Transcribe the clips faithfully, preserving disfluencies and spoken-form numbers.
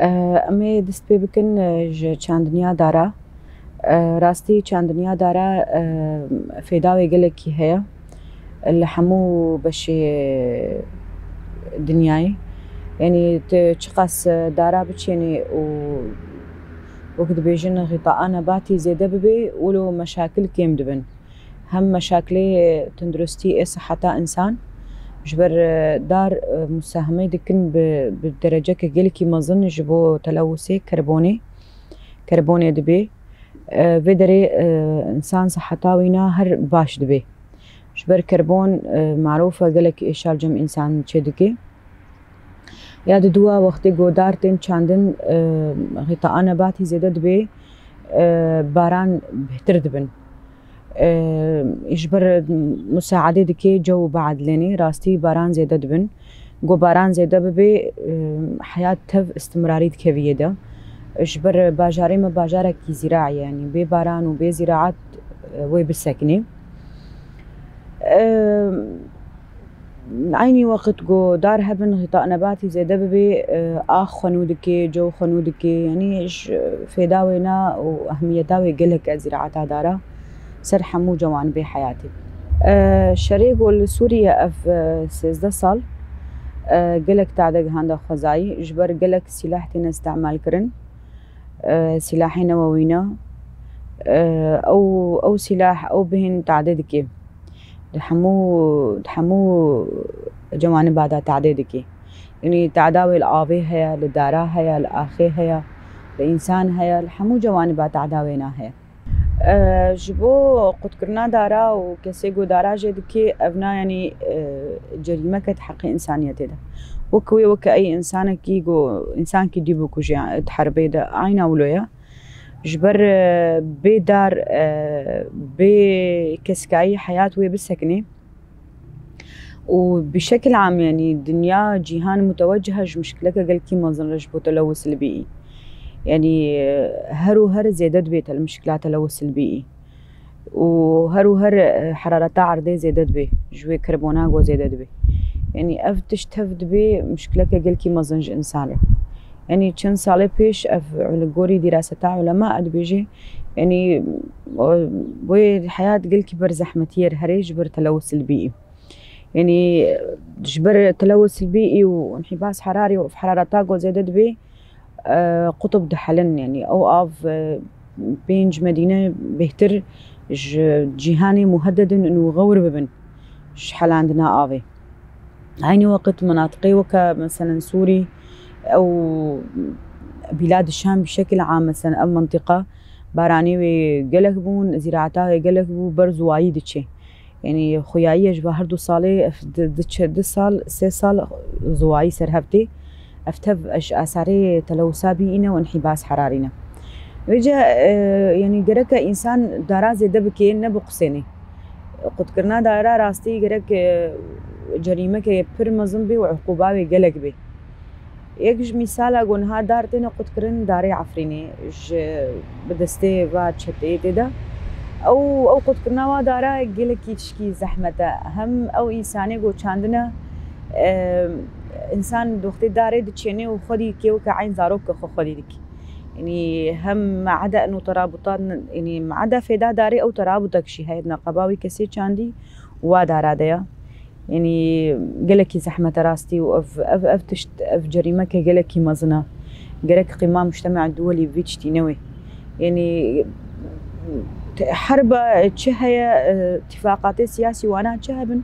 Em ê dest pê bikin, e, ji çandiniya dara. E, rastî çandiniya dara, e, fêda wê gelekî heye li hemû beşê dinyayê. Yanî tu çiqas dara biçênî û wek dibêjin xîtaa nebatî zêde bibê, wilo meşakil kêm dibin. Hem meşakilê tunduristî ê siheta însan, ji ber, e, dar, e, musahemê dikin bi, bi dereceke gelekî mezin ji bo telewusê kerbonê, kerbonê dibê. E, vê derê, e, însan siheta wî na her baş dibê. Ji ber kerbon, e, marûf e, gelek êşa li cem însan çêdike. Ya diduwa wextê ku dar tên çandin, e, xîtaa nebatî zêde dibê, e, baran bêhtir dibin. E, ji ber musaedê dike cew biedilênê, rastî baran zêde dibin. Ku baran zêde bibe, e, heyat tev istimrarî dike viyê de. Ji ber bajarê me bajarekî zîra ye, yanî bê baran û bê zîraet, e, wê bisekinê. E, Eynî weqt ku dar hebin, xîtaa nebatî zêde bibe, e, ax xwenû dike, cew xwenû dike, yanî ji fêda wê na û ehmiyeta wê gelek e zîraeta dara ser hemû cewanibê heyatê. E, şerê ku li Sûriye ev, e, sêzdeh sal, e, gelek tade gihanda xwezayî, ji ber gelek sîlah têne îstemal kirin. E, sîlahê newewî ne. E, ew, ew sîlah, ew bihên tade dike. Di hemû, di hemû cewaniba de tade dike. Yanî tada wê li avê heye, li dara heye, li axê heye, li însan heye, li hemû cewaniba tada wê na heye. E, ji bo qutkirina dara û kesê ku dara jê dike, ev na, yanî, e, cerîmeke di heqê însaniyetê de. Wek wê, weke ey însanekî ku, însankî dî bikuje di herbê de, eyna wilo ye. Ji ber, e, bê dar, e, bê keskayî heyat wê bisekinê. Û bi şekil am, yanî dinya, cîhan mutewecih e ji muşkileke gelkî mezin re ji bo telewus li bîî. Yanî, e, her û her zêde dibe tel-, muşkila telewus li bîî. Û her û her, e, herareta erdê zêde dibe, ji wê kerbona go zêde dibe. Yanî ev tişt tev dibe muşkileke gelkî mezin ji însan re. Yanî çend salê pêş ev li gorî dîraseta ulema dibêje, yanî, e, wê heyat gelkî ber zehmetî ye herê ji ber telewus li bîî. Yanî ji ber telewus li bîî û înhîbas herarî û herareta go zêde dibe, e, qutb dihelin, yanî ew av, e, pênc Medîne bêhtir ji cîhanê muhededin û xewr bibin ji helandina avê. Eynî weqt menatiqê weke, meselen, Sûrî, ew Bîlad Şam bi şekil am, meselen, ev mentiqa baranê wê gelek bûn, zîraeta wê gelek bû, berz û wayî diçe. Yanî xuyayiye ji va her du salê ev di, diçe du sal, sê sal ziwayî ser hev tê. Ev tev ji asarê telewusa bî îne û înhîbas herarî ne. Vêce, e, yanî gereke însan dara zêde bike, ne biqusênê. Qutkirina dara rastî gerek, e, cerîmeke pir mezin bê û uquba wê gelek bê. Yek ji mîsala ku niha dar têne qutkirin, darê Efrînê ji bi destê va çeteyê tê de. Ew, ew qutkirina wa dara gelekî tişkî zehmet e. Hem ew însanê ku çandine, e, însan di wextê darê diçênê û xwedî dikê weke eyn zarok ke xwe xwedî dikî. Yanî hem me'ede û terabutan, yanî me'ede fêda darê ew terabutek jî heye di neqeba wî kesê çandî û wa dara de ye. Yanî gelekî zehmet e rastî û ev, ev, ev tişt, ev cerîmeke gelekî mezin e. Gerek qîma mujtema duwelî vî tiştî newê. Yanî te-, herba çi heye, e, tîfaqatê siyasî wana çi hebin,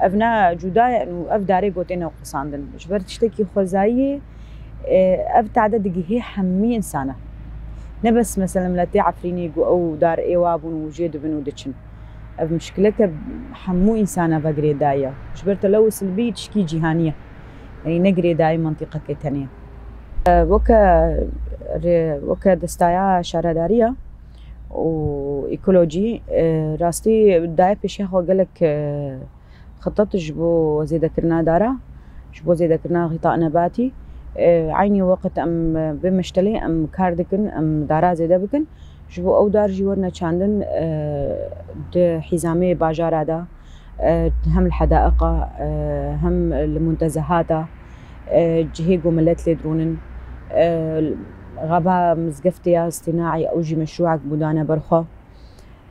ev ne cuda ye û ev darê go têne qusandin. Ji ber tiştekî xwezayiyê, e, ev tade digihê hemî însan e. Ne bes mesela miletê Efrînê ku ew dar ê wa bûn û jê dibin û diçin. Ev muşkileke hemû însana ve girêdayî ye. Ji ber telewus li bî tişkî cîhanî ye. Yanî ne girêdayî mentiqekê tenê ye. E, weke rê-, weke destaya şaredariya û ekolojî, e, rastî daye pêşiya xwe gelek, e, xitet ji bo zêdekirina dara, ji bo zêdekirina xîta nebatî. E, eynî weqt em, e, vê meştelê em kar dikin, em dara zêde bikin. Ji bo ew dar jî werine çandin, e, di hîzamê bajara de, e, hem li hedaiqa, e, hem li muntezehata, e, cihê ku milet lê dirûnin, E, Xaba mizgeftê ya îstînaî ew jî meşrûek bû dane ber xwe.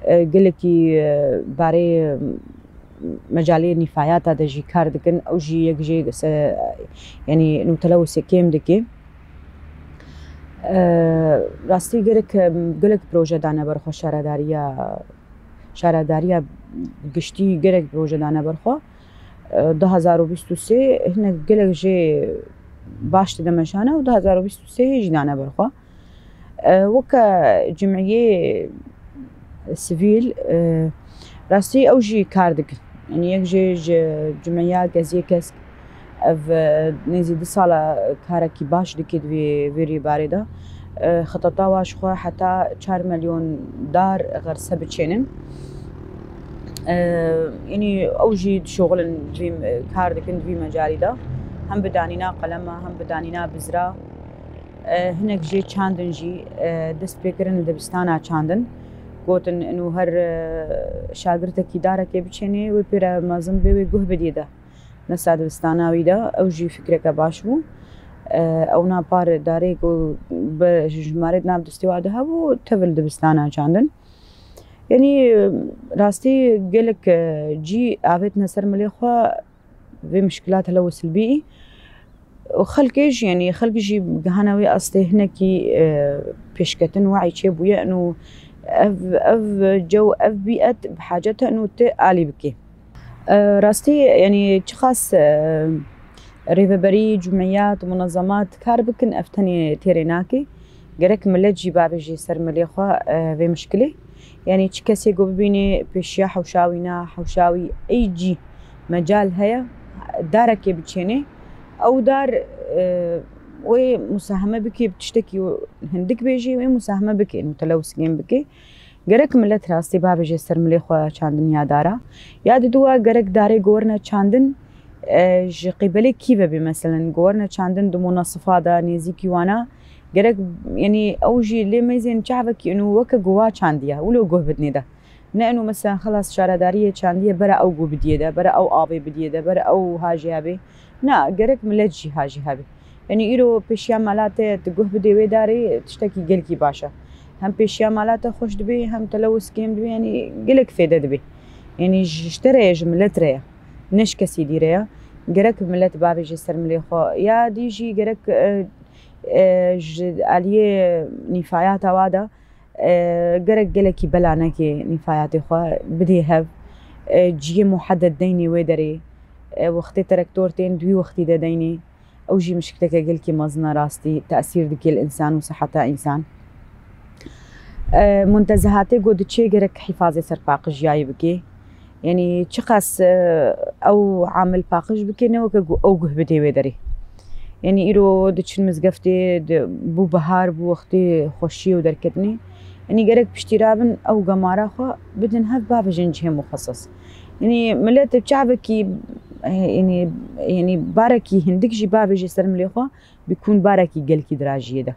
E, gelekî, e, barê mecalê nîfayata de jî kar dikin. Ew jî yek jê se-, yanî nûtele û sekêm dike. E, Rastî gerek, e, gelek proje dane ber xwe şaredariya, şaredariya giştî gerek proje dane ber xwe. E, du hezar û bîst û sê hinek gelek jê baş dide meşane û du hezar û bîst û sê jî dane ber xwe. E, weke cimiyê sivîl, e, rastî ew jî kar dikin. Yanî yek jê ji cimiya Geziyê Kesk ev, e, nêzî du sala karekî baş dike di vê, vê rêbarê de. E, xiteta wa ji xwe heta çar milyon dar xerse biçênin. E, Yanî ew jî dişoxilin vî, e, kar dikin di vî mecalî de. Hem bi danîna qelema, hem bi danîna bizra. E, hinek jê çandin jî, e, dest pê kirin li dibistana çandin. Gotin, inu her, e, şagirtekî darekê biçênê, wê pê re mezin bê, wê guh bidî de. Nesa dibistana wî de, ew jî fikreke baş bû. E, ew na par darê ku bi jimarê di nav destê wa de hebû, tevil dibistana çandin. Yanî, rastî gelek, e, cî avêtine ser milê xwe vê mişkilat hele û silbî. Û xelkê jî, yanî xelk jî gihana wê astê hinekî, e, pêşketin wayî çêbûye, û ev, ev cew, ev bîet bi hacet e, û tu alî bikê. E, rastî, yanî çiqas, e, rêveberî, cumiyat, munezemat kar bikin, ev tenê têrê nake. Gerek milet jî bavêjê ser milê xwe, e, vê mişkilê. Yanî çi kesê ku bibînê pêşiya hewşa wî na, hewşa wî ey cî mecal heye, darekê biçênê. Ew dar, e, wê musaheme bike, bi tiştekî hindik bêjê, wê musaheme bike, nûtele û sikêm bike. Gerek milet rastî bavêje ser milê xwe çandin ya dara. Ya diduwa gerek darê ku werine çandin, e, ji qîbelê kî ve bê, meselen, ku werine çandin di munasifa de nêzîkî wana, gerek, yanî ew jî lê mêzên çavekî û weke guha çandiye, wilo guh bidinê de. Ne eno, mesela, xelas şaredariyê çandiye, bere ew guh bidiyê de, bere ew avê bidiyê de, bere ew hajî hebê. Na, gerek milet jî hajî hebê. Yanî îro pêşiya mela te tu guh bidê wê darê, tiştekî gelkî baş e. Hem pêşiya mela te xweş dibê, hem tele û sikêm dibê, yanî gelek fêde dibê. Yanî ji, ji te re ye, ji milet re ye. Ne ji kesî dî re ye. Gerek milet bavêje ser milê xwe. Ya dî jî gerek, e, e, ji aliyê nîfayata wa de, e, gerek gelekî bela neke nîfayatê xwe, bidê hev, e, ciyê muhedded deynê wê derê, e, wextê terektor tên di wî wextî de deynê, ew jî mişkileke gelkî mezin e rastî, tesîr dike li însan û siheta însan. E, muntezihatê ku diçê gerek hîfazê ser paqijiyayê bike. Yanî çiqas, e, ew amil paqij bike, ne weke ku ew guh bidê wê derê. Yanî îro diçin mizgeftê, di, bû bihar, bû wextê xweşiyê û derketinê. Yanî gerek piştî rabin, ew gemara xwe bidin hev, bavêjin cihê muxeses. Yanî milet çavekî, e, yanî, yanî barekî hindik jî bavêje ser milê xwe, bikûn barekî gelkî dirajiyê de.